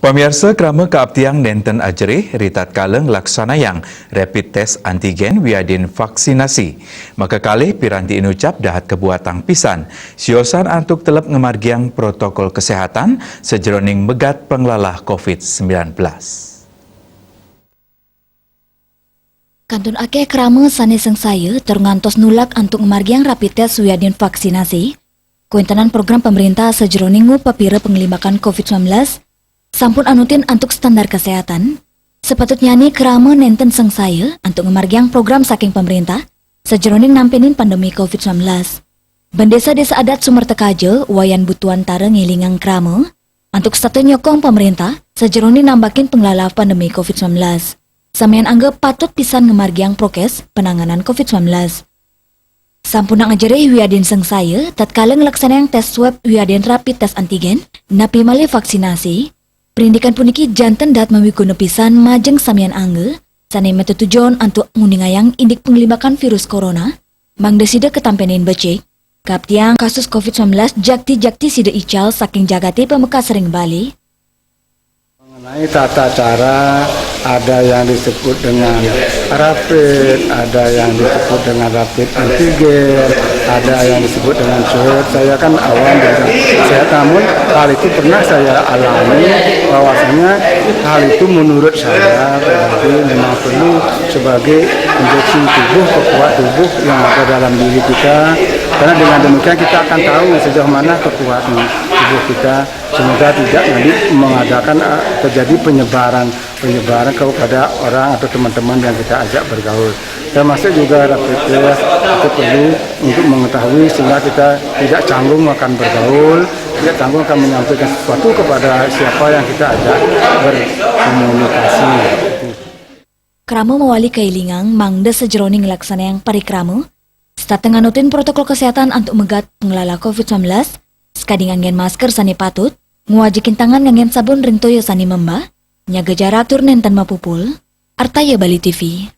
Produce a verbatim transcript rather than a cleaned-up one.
Pamiarsa, krama kaaptiang nenten ajerih ritatkala nglaksanayang rapid test antigen wiadin vaksinasi. Makakalih piranti inucap dahat kabuatang pisan, siosan antuk telep ngamargiang protokol kesehatan sajeroning megat panglalah covid sembilan belas. Kantun akeh krama sane sengsaya tur ngantos nulak antuk ngamargiang rapid test wiadin vaksinasi. Kawintenan program pemerintah sajeroning ngupapira panglibakan covid sembilan belas sampun anutin antuk standar kesehatan. Sepatutnyane krama nenten sengsaya antuk ngamargiang program saking pemerintah sajeroning nampenin pandemi covid sembilan belas. Bendesa Desa Adat Sumertekaja, Wayan Butuantara, ngelingang krama antuk setata nyokong pemerintah sajeroning nambakin panglalah pandemi covid sembilan belas. Samian angga patut pisan ngamargiang prokes penanganan covid sembilan belas. Sampunang ajerih wiadin sengsaya tatkala nglaksanayang tes swab wiadin rapid test antigen, napi malih vaksinasi. Prindikan puniki janten dahat mawiguna pisan majeng samian angga sane matetujon antuk nguningayang indik panglibakan virus corona, mangda sida katampenin becik. Kaaptiang kasus covid sembilan belas jakti-jakti sida ical saking jagate pamekas ring Bali. Mengenai tata cara, ada yang disebut dengan rapid, ada yang disebut dengan rapid antigen, ada yang disebut dengan swab. Saya kan awam di bidang kesehatan, namun hal itu pernah saya alami, bahwasanya hal itu menurut saya pribadi memang perlu sebagai injeksi tubuh, kekuat tubuh yang ada dalam diri kita. Karena dengan demikian kita akan tahu sejauh mana kekuatan tubuh kita. Semoga tidak nanti mengadakan, eh, terjadi penyebaran, penyebaran kepada orang atau teman-teman yang kita ajak bergaul. Termasuk juga rapid test itu perlu untuk mengetahui sehingga kita tidak canggung akan bergaul, tidak canggung akan menyampaikan sesuatu kepada siapa yang kita ajak berkomunikasi. Krama mawali kailingang mangda sajeroning nglaksanayang parikrama, setata nganutin protokol kesehatan antuk megat panglalah covid sembilan belas, sakadi nganggen masker sane patut, ngwajikin tangan nganggen sabun ring toya sane membah, nyaga jarak tur nenten mapupul. Artaya Bali T V.